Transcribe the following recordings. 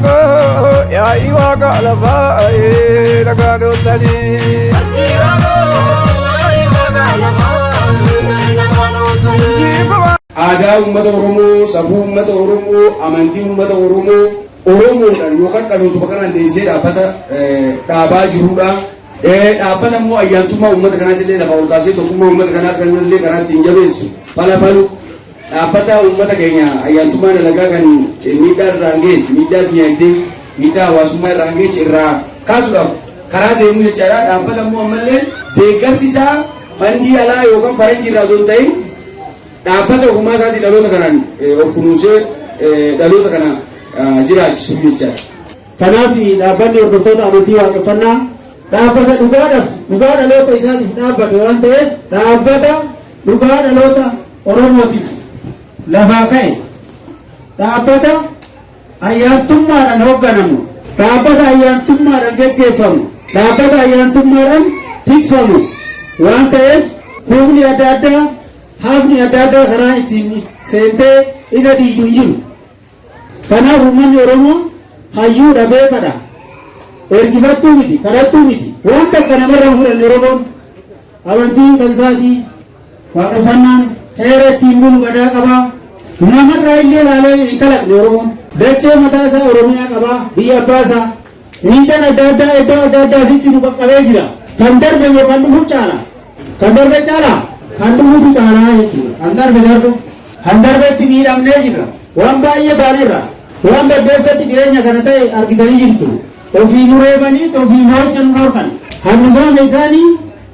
Waaqoo yaa'ii waaqa lafaa nagaan ooltanii. Aadaa uummata Oromoo, safuu uummata Oromoo, amantii uummata Oromoo, Oromoodhaan yookaan dhalootuma kanaan deebisee dhaabbata dhaabaa jirudha. Dhaabbata immoo ayyaantummaa uummata kanaatti illee lafa ol kaasee tokkummaa uummata kanaa kanallee karaa ittiin jabeessu falafalu. Dhaabbata uummata keenya ayyaantummaa dalagaa kan miidhaa irraan geesse, miidhaa diinagdee, miidhaa hawaasummaa irraan geesse irraa kaasuudhaaf karaa deemuu jechaadha. Dhaabbata immoo ammallee deeggarsi isaa fandii alaa yookaan faranjii irraa osoo hin ta'in dhaabbata ofumaa isaatii dhaloota kanaan of kunuunsee dhaloota kana jiraachisu jechaadha. Kanaaf dhaabbanni hordoftoota amantii waaqeffannaa dhaabbata dhugaadhaaf dhugaa dhaloota isaatiif dhaabbate waan ta'eef, dhaabbata dhugaa dhaloota Oromootiif lafaa ka'e, dhaabbata ayyaantummaadhaan hoogganamu, dhaabbata ayyaantummaadhaan geggeeffamu, dhaabbata ayyaantummaadhaan tikfamu waan ta'eef, humni adda addaa, haafni adda addaa karaa ittiin seentee isa diidu hin jiru. Kanaaf uummanni Oromoo hayyuudha, beekadha. Ergifattuu miti, kadhattuu miti. Waan takka namarraa hin fudhanne Oromoon. Amantiin kan isaatii, waaqeffannaan heera ittiin bulu gadaa qabaa. Namarraa illee ilaalee hin kalaqne Oromoon. Dachee mataa isaa Oromiyaa qabaa, biyya abbaa isaa. Miidhaan adda addaa iddoo adda addaatitti nu qaqqabee jira. Kan darbe moo kan dhufu caala? Kan darbe caala? Kan dhufutu caalaa jechuudha. Kan darbe darbe. Kan darbetti miidhamnee jirra. Waan baay'ee taaneerra. Waan baddeessatti dhiyeenya kana ta'e argitanii jirtu. Ofii nu reebanii, ofii mo'icha nu dhorkan. Hannisaama isaanii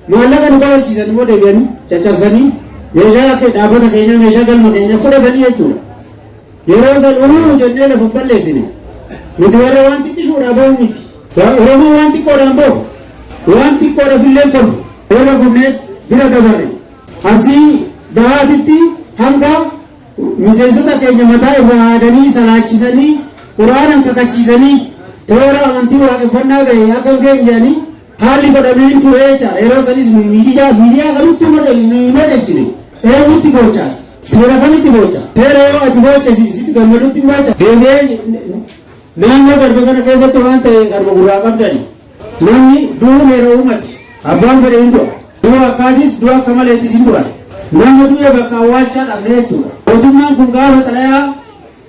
maallaqa nu kabalchiisan immoo deebi'anii caccabsanii meeshaa dhaabbata keenyaa, meeshaa galma keenyaa fudhatanii jechuudha. Yeroo san uruu jennee lafa balleessine. Nuti warra waan xiqqishuudhaa bahu miti. Oromoo waan xiqqoodhaan bahu. Waan xiqqoodhaaf illee kolfu. Warra kunneen bira dabarre. Arsii Bahaatitti hanga miseensota keenya mataa irraa haadanii salaachisanii, quraanaan kakachiisanii, toora amantii waaqeffannaa gahe akka hin geenye haalli godhamee hin ture jechaadha. Yeroo sanis miidiyaa kamittuu hin odeessine. Eenyutti boochaa? Seera kamitti booca? Seera yoo ati booce sitti gammadutti hin booca. Deebi'ee naannoo darbe kana keessatti waan ta'e kanuma gurraa qabdani. Namni du'uun yeroo uumati. Abbaan fedhe hin du'a. Du'a akkaatis, du'a akka maleettis hin du'an. Nama du'e bakka awwaalchaa dhabne jechuudha. Mootummaan kun gaafa xalayaa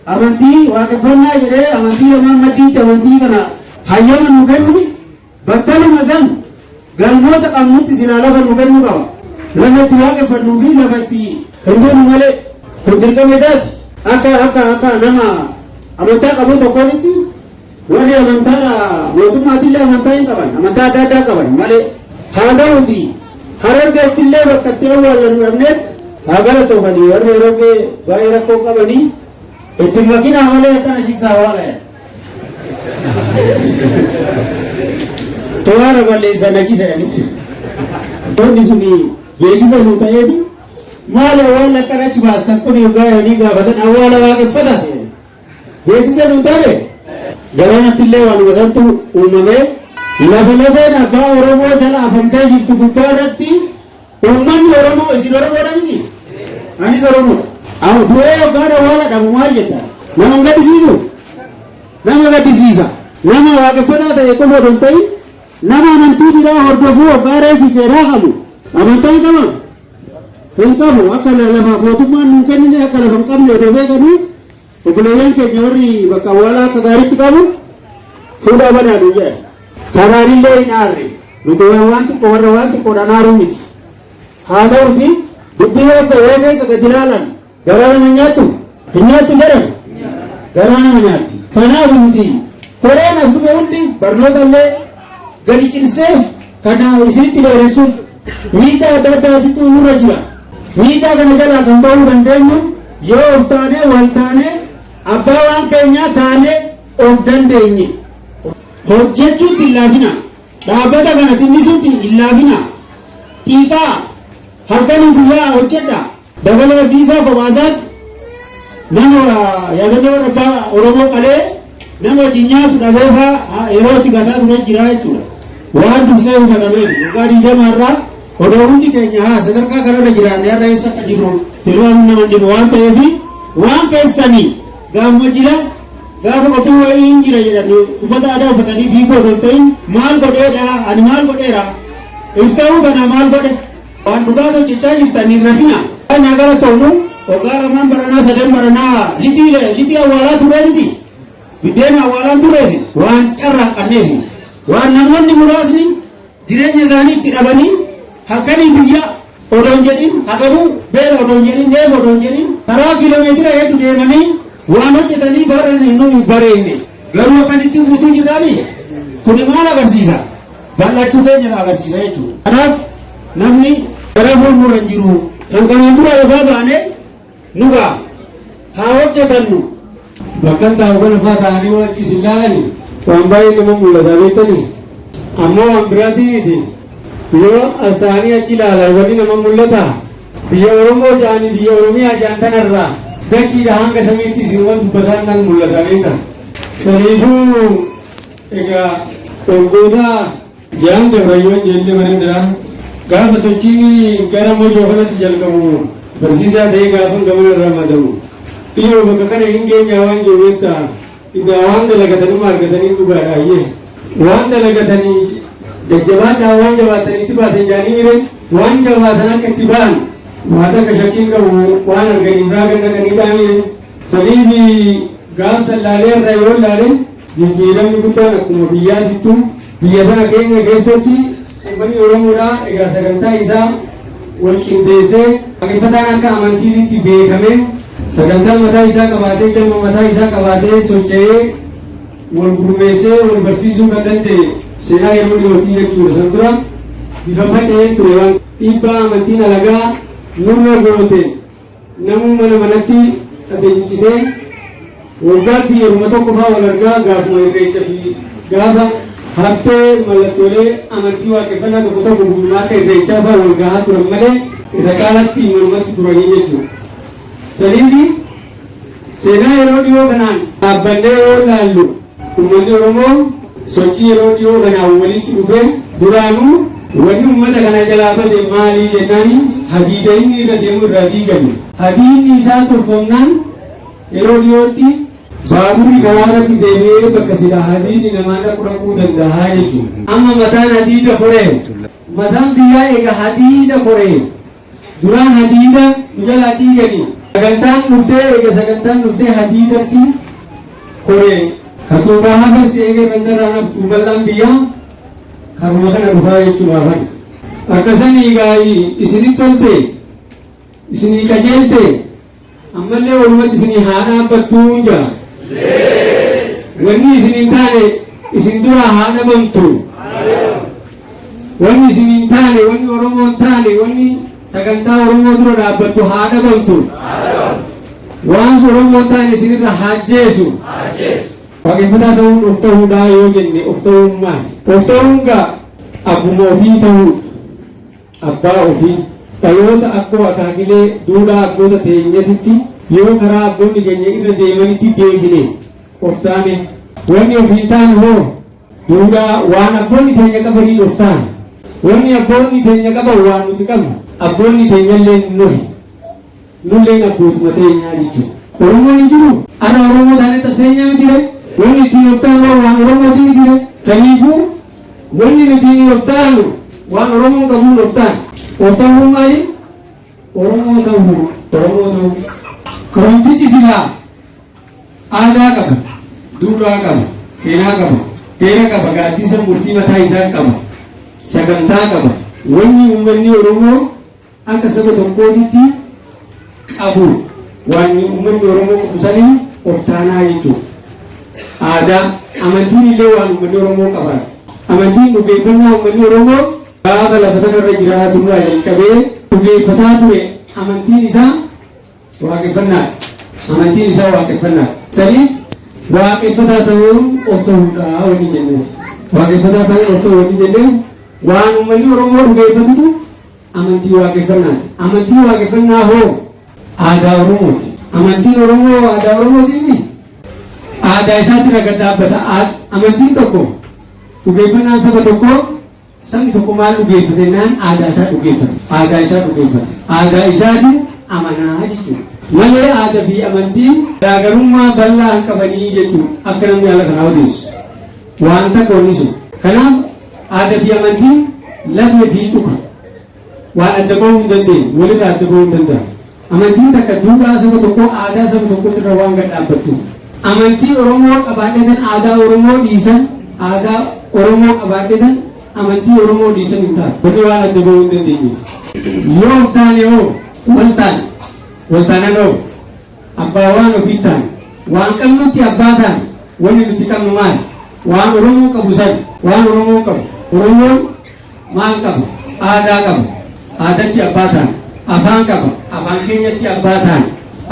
amantii waaqeffannaa jedhee amantii lamaan maddiitti amantii kana hayyama nu kennu, battaluma san galmoota qabnutti silaa lafa nu kennu qaba. Lafa itti waaqeffannuu fi lafa itti hin duunu malee, kun dirqama isaati. Akka nama amantaa qabu tokkootitti, warri amantaadha mootummaatillee amantaa hin qaban, amantaa adda addaa qaban malee, haa ta'uti Harargeetti illee bakka itti awwaallan dhabneet. Haa galatoomanii, warri Harargee baay'ee rakkoo qabanii itti makinaa malee akkana shiksaa waala. Toora balleessa najisa jedhanii. Wanni suni beeksisa nu ta'eeti, maali awwaala akkana achi baastan kun yoggaa jedhanii gaafatan, awwaala waaqeffataa ta'e. Beeksisa nu taane garanatti illee waanuma santu uumamee, lafa lafeen abbaa Oromoo jala afamtee jirtu gubbaa irratti uummanni Oromoo, isin Oromoodha miti? Anis Oromoodha. Du'ee yoggaan awwaala dhabu maal jetta? Nama hin gaddisiisu? Nama gaddisiisa. Nama waaqeffataa ta'e qofa odoo hin ta'in, nama amantii biraa hordofuu waggaa reefi kee raakamu amantaa hin qabaa? Hin qabu. Akka lafa mootummaan nuun kennine, akka lafa hin qabne odoo beekanuu, obboleeyyan keenya warri bakka awwaalaa akka gaariitti qabu fuudhaa badaa nu jedhan. Kanaanillee hin aarre. Nuti waan xiqqoo, warra waan xiqqoodhaan aaruu miti. Haa ta'uti dubbii yoo keessa gadi ilaalan garaa nama nyaattu, hin nyaattu jedhan, garaa nama nyaatti. Kanaaf nuti koreen as dhufe hundi barnoota illee gadi cimsee kana isinitti dheeressuuf, miidhaa adda addaatitu nurra jira. Miidhaa kana jalaa kan bahuu dandeenyu yoo of taanee, wal taanee, abbaa waan keenyaa taanee of dandeenye. Hojjechuutti hin laafina. Dhaabbata kana tinnisuutti hin laafina. Xiiqaa halkanii guyyaa hojjedha. Dagalee Abdiisaa kophaasaatti nama yaadannoo abbaa Oromoo qalee nama wajjin nyaatu dhabeefaa yeroo itti gataa ture jira jechuudha. Waan dursee hubatameef waggaa 20 irraa odoo hundi keenya haa sadarkaa kanarra jiraanne, har'a eessa akka jirru tilmaamuun nama dhibu waan ta'eef, waan keessanii gaafuma jira Gaafa qophii wayii hin jira jedhan uffata aadaa uffatanii fiiguu otoo hin ta'in, maal godheedha, ani maal godheera, if ta'uu kana maal godhe, waan dhugaa hojjechaa jirtan hin rafina. Naa gara toomu waggaa 2 baranaa, 3 baranaa lixii lixii awwaalaa turee miti, biddeena awwaalaan turreesi. Waan carraaqqanneefi waan namoonni muraasni jireenya isaanii itti dhabanii, halkanii guyyaa odoo hin jedhin, hagabuu beela odoo hin jedhin, dheeba odoo hin jedhin, karaa kiiloomeetira hedduu deemanii waan hojjetaniif har'a nu bareenne. Garuu akkasitti guutuu jirraami. Kuni maal agarsiisa? Bal'achuu keenya agarsiisa jechuudha. Kanaaf namni gara fuuldura hin jiru. Kan kanaan dura lafaa baane nu ga'a, haa hojjetannu. Bakka taa'u kana fa'aa ta'anii waan achi isin ilaalanii waan baay'ee nama mul'ata beektanii. Ammoo waan biraatii miti. Yoo as ta'anii achi ilaalan wanni nama mul'ata. Biyya Oromoo ja'anii biyya Oromiyaa ja'an tanarraa dachiidha hanga samiitti isin dubbataan nan mul'ata beekta. Saniifuu egaa waggoota 6n dabrayyoon jeellee mana biraa gaafa sochiin gara Mojoo kanatti jalqabu, barsiisaa ta'ee gaafa gamana irraa madamu. Dhiiroo bakka kana hin geenyaa waan jiru beektaa. Egaa waan dalagatanii argatanii dhugaadhaayyee. Waan dalagatanii jajjabaadhaa, waan jabaatanii itti baatan jaanii mire, waan jabaatan akka itti ba'an waan akka shakkiin qabu waan arganiisaa gannaqanii dhaamire. Saniifi gaafsa laalee irra yoo laale, jijjiiramni guddaan akkuma biyyaatittu biyya tana keenya keessatti uummanni Oromoodhaa egaa sagantaa isaa wal qindeessee, waaqeffataan akka amantiitti beekame, sagantaa mataa isaa qabaatee, galma mataa isaa qabaatee socho'ee, wal gurmeessee wal barsiisuu kan danda'e seenaa yeroo dhiyootii jechuudha. San dura bifa faca'ee ture. Waan dhiibbaa amantiin alagaa nurra goote, namuu mana manatti adda ciccitee, waggaatti yeruma tokko fa'aa wal argaa, gaafuma Irreecha fi gaafa haftee mallattoolee amantii waaqeffannaa tokko tokko guyyuma akka Irreechaa fa'aa wal gahaa turan malee, irra caalatti manumatti turanii jechuudha. Saniifi seenaa yeroo dhiyoo kanaan dhaabbannee yoo ilaallu, uummanni Oromoo sochii yeroo dhiyoo kanaan walitti dhufee, duraanuu wanni uummata kana jalaa bade maalii jennaani, hadiida inni irra deemu irraa diigame. Hadiidni isaa tolfamnaan yeroo dhiyootti baaburri karaa irratti deebi'ee bakka silaa hadiidni namaa dhaqu dhaquu danda'a jechuudha. Amma mataan hadiida koree, mataan biyyaa egaa hadiida koree, duraan hadiida nu jalaa diiganii, sagantaan dhuftee, eega sagantaan dhuftee hadiidatti koree, ka tuubaa hafes eega irra naftu bal'aan biyyaa karuma kana dhufaa jechuudha hafan. Akkasanii egaa isinitti tolte, isinii qajeelte, ammallee walumatti isinii haa dhaabbattuu jaa. Wanni isin hin taane isin duraa haa dhabamtu. Wanni isin hin taane, wanni Oromoo hin taane, wanni sagantaa Oromoo dura dhaabbattu haa dhabamtu. Waan Oromoo hin taane isinirra haa jeesu. Waaqeffataa ta'uun of ta'uudhaa yoo jenne, of ta'uun maali? Of ta'uun gaa abbuma ofii ta'uudha. Abbaa ofii dhaloota akkoo akaakilee duudhaa abboota teenyatitti yoo karaa abboonni keenya irra deemanitti deebine of taane. Wanni of hin taane hoo? Duudhaa waan abboonni teenya qabaniin of taane. Wanni abboonni teenya qaban waan nuti qabnu. Abboonni teenyallee nuhi. Nulleen abbootuma teenyaa jechuudha. Oromoon hin jiru? Ana Oromoo taanee tas teenyaa miti ree? Wanni ittiin of taanu waan Oromooti miti ree? Kanaafuu wanni nuti of taanu waan Oromoon qabuun of taanu. Of ta'uun maali? Oromoo ta'uu. Oromoo ta'uu. Oromtichi silaa aadaa qaba, duudhaa qaba, seenaa qaba, heera qaba, gaaddisa murtii mataa isaa qaba, sagantaa qaba. Wanni uummanni Oromoo akka saba tokkootitti qabu, waan uummanni Oromoo qabu sanii of taanaa jechuudha. Aadaa, amantiin illee waan uummanni Oromoo qabaate. Amantiin dhugeeffannaa uummanni Oromoo gaafa lafa sanarra jiraatu irraa jalqabee dhugeeffataa ture, amantiin isaa waaqeffannaadha. Amantiin isaa waaqeffannaadha. Sanii waaqeffataa ta'uun of ta'uudha wanni jenneef. Waaqeffataa ta'uun of ta'uu wanni jenneef, waan uummanni Oromoo dhugeeffatutu amantii waaqeffannaati. Amantii waaqeffannaa hoo aadaa Oromooti. Amantiin Oromoo aadaa Oromootiini. Aadaa isaatti irra gad dhaabbata. Amantiin tokko, dhugeeffannaan saba tokkoo, sabni tokko maal dhugeeffate naan, aadaa isaa dhugeeffate. Aadaa isaa dhugeeffate. Aadaa isaatiin amanaa jechuudha. Malee aadaa fi amantii garaagarummaa bal'aa hin qabanii jechuudha akka namni haala kanaa odeessu. Waan takka wanni sun. Kanaaf aadaa fi amantiin lafee fi dhuka. Waan adda bahuu hin dandeenye, walirraa adda bahuu hin danda'an. Amantiin takka duudhaa saba tokkoo, aadaa saba tokkootti irra waan gad dhaabbattuuf. Amantii Oromoo qabaadheetan aadaa Oromoo dhiisan, aadaa Oromoo qabaadheetan amantii Oromoo dhiisan hin taatu. Wanni waan adda bahuu hin dandeenye. Yoo of taane hoo wal taane, wal taanan hoo abbaa waan ofii taane, waan qabnutti abbaa taane, wanni nuti qabnu maali? Waan Oromoo qabu san, waan Oromoo qabu. Oromoon maal qaba? Aadaa qaba. Aadatti abbaa taane. Afaan qaba. Afaan keenyatti abbaa taane.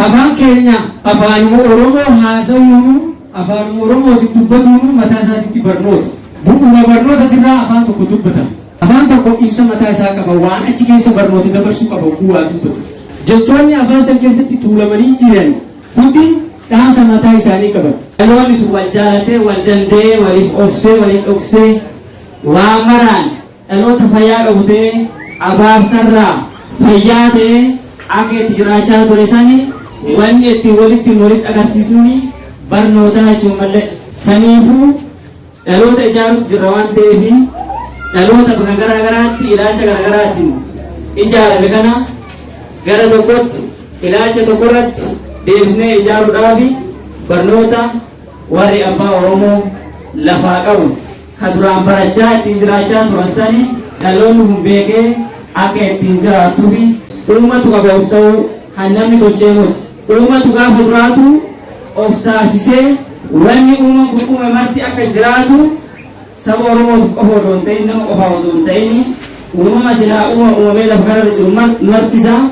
Afaan keenya afaanuma Oromoo haasa'uunu, afaanuma Oromootiin dubbatuunu mataa isaatitti barnoota. Bu'uura barnoota irraa afaan tokko dubbatama. Afaan tokko ibsa mataa isaa qaba. Waan achi keessa barnoota dabarsuu qaba bu'aa dubbatu. Jechoonni afaan san keessatti tuulamanii jiran hundi dhaamsa mataa isaanii qaban. Dhaloonni sun wal jaalatee, wal danda'ee, waliif obsee, waliin dhoksee, waa maraan dhaloota fayyaa qabu ta'ee, abaarsarraa fayyaa ta'ee akka itti jiraachaa ture sani wanni ittiin walitti walitti agarsiisuun barnootaa jechuun malee. Saniifuu dhaloota ijaaruutti jirra waan ta'eef dhaloota bakka garaa garaatti ilaalcha garaa garaatiin ijaarame kana gara tokkotti ilaalcha tokkorratti deebisnee ijaaruudhaaf barnoota warri abbaa Oromoo lafaa qabu ka duraan barachaa ittiin jiraachaa turan sani dhaloonni kun beekee akka ittiin jiraatuufi uummatu qaba of ta'uu kan namni tolchee miti. Uummatu gaafa duraatu of taasisee wanni uumaan kun uume marti akka jiraatu saba Oromootiif qofa odoo hin ta'in, nama qofaa odoo hin ta'in, uumama silaa uumamee lafa kanarra jiru marti isaa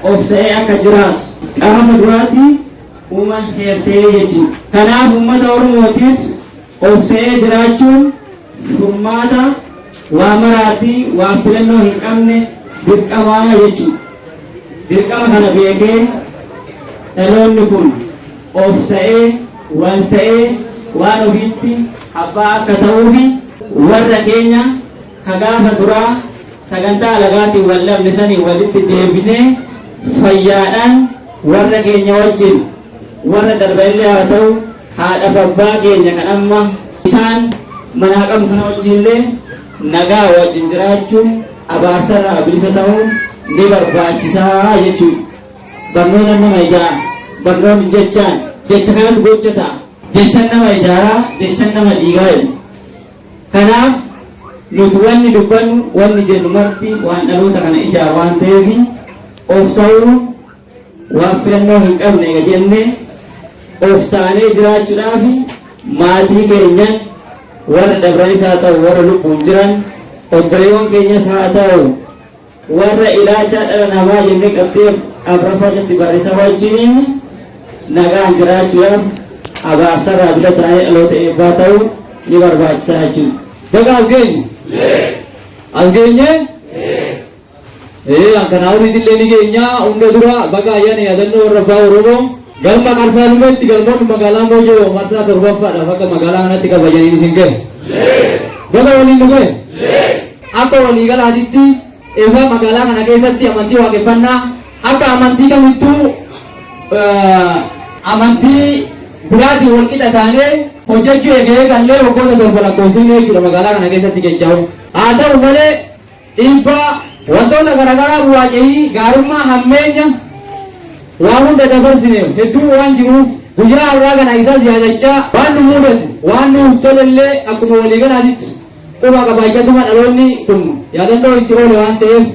of ta'ee akka jiraatu gaafa duraati uumaan heertee jechuudha. Kanaaf uummata Oromootiif of ta'ee jiraachuun furmaata waa maraatti waan filannoo hin qabne dirqamaa jechuudha. Dirqama kana beekee dhaloonni kun of ta'ee wal ta'ee waan ofiitti abbaa akka ta'uufi warra keenya ka gaafa duraa sagantaa alagaatiin wal dhabne sanii walitti deebinee fayyaadhaan warra keenya wajjin warra darbanillee haa ta'u haadhaaf abbaa keenya kan amma isaan manaa qabnu kana wajjinillee nagaa wajjin jiraachuun abaarsarraa bilisa ta'uun ni barbaachisaa jechuudha. Barnoota nama ijaara, barnoonni jechaan, jecha kanatu gocha ta'a. Jechan nama ijaaraa, jechan nama diigaa jedhu. Kanaaf nuti wanni dubbannu, wanni jennu marti waan dhaloota kana ijaaru waan ta'eef of ta'uun waan filannoo hin qabne eega jennee of taanee jiraachuudhaaf maatii keenyan warra dabranis haa ta'u warra lubbuun jiran obboleewwan keenyas haa ta'u warra ilaalcha dhala namaa jennee qabxee afuraffaa irratti barreessaa wajjiniin nagaan jiraachuudhaaf abaarsarraa bila isaanii dhaloota eebbaa ta'uu ni barbaachisaa jechuudha. Baga as geenye. As geenye? Kanaa oliitillee ni geenya. Hunda dura baga ayyaana yaadannoo warra abbaa Oromoo galma Qarsaa Lumeetti galmoonni magaalaa Moojoo marsaa torbaffaadhaaf akka magaalaa kanatti kabajaniin isin gahe. Baga waliin nu gahe. Akka waliigalaatitti efa magaalaa kana keessatti amantii waaqeffannaa akka amantii kamittuu amantii biraatiin wal qixa taanee hojjechuu eegee gallee waggoota 7 lakkoofsifne jechuudha magaalaa kana keessatti jechaa'u. Haa ta'u malee dhiibbaa wantoota garaagaraa bu'aa gaarummaa hammeenya waan hunda dabarsine hedduu waan jiruuf guyyaa har'aa kana isas yaadachaa waan nu mudatu waan nuuf tolellee akkuma waliigalaatitti quba qabaachatuma dhaloonni kun yaadannoo itti oole waan ta'eef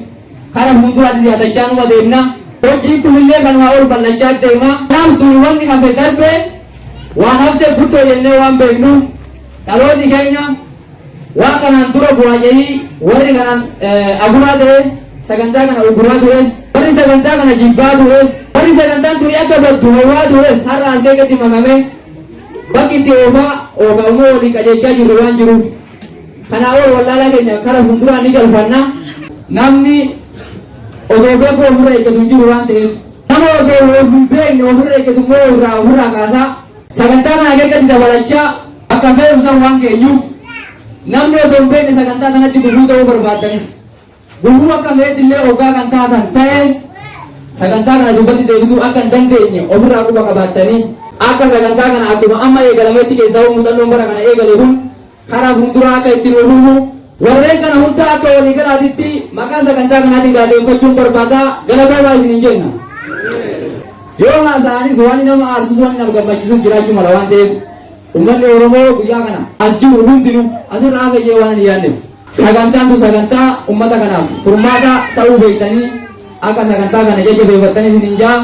kana fuulduraatti yaadachaa numa deemna. Hojiin kunillee kanumaa ol bal'achaa deema. Kanaaf sun wanni hafe darbe waan hafte guddoo jennee waan beeknuuf dhaloonni keenya waan kanaan dura bu'aa warri kanaan aguraa ta'e sagantaa kana uguraa tures, warri sagantaa kana jibbaa tures, warri sagantaan turi akka baddu hawwaa tures har'a as keessatti makame bakki itti oofaa oofa immoo walii qajeelchaa jirru waan jiruuf kanaa ol wallaalaa keenya kara fuulduraa ni galfanna. Namni osoo beeku ofirra eeggatu hin jiru waan ta'eef nama osoo of hin beekne ofirra eeggatu immoo irraa ofirraa kaasaa sagantaa kana keessatti dabalachaa akka fe'u san waan geenyuuf namni osoo hin beekne sagantaa sanatti gufuu ta'uu barbaaddanis gufuu akka feetillee hoggaa kan taatan ta'e Sagantaa kana duubatti deebisuu akka hin dandeenye ofirraa quba qabaattanii, akka sagantaa kana akkuma amma eegalametti keessaahuu muuxannoon bara kana eegale kun karaa fuulduraa akka itti nuu fufu, warreen kana hunda akka waliigalaatitti maqaa sagantaa kanaatiin galateeffachuun barbaada. Galatoomaa isiniin jenna. Yoo haasa'anis waan nama aarsus waan nama gammachiisus jiraachuu mala waan ta'eef, ummanni Oromoo guyyaa kana as jiru hundinuu asirraa hafe jee waan hin yaadneef, sagantaan tun sagantaa ummata kanaaf furmaata ta'uu beektanii akka sagantaa kana jajjabeeffattanii isiniin jaa.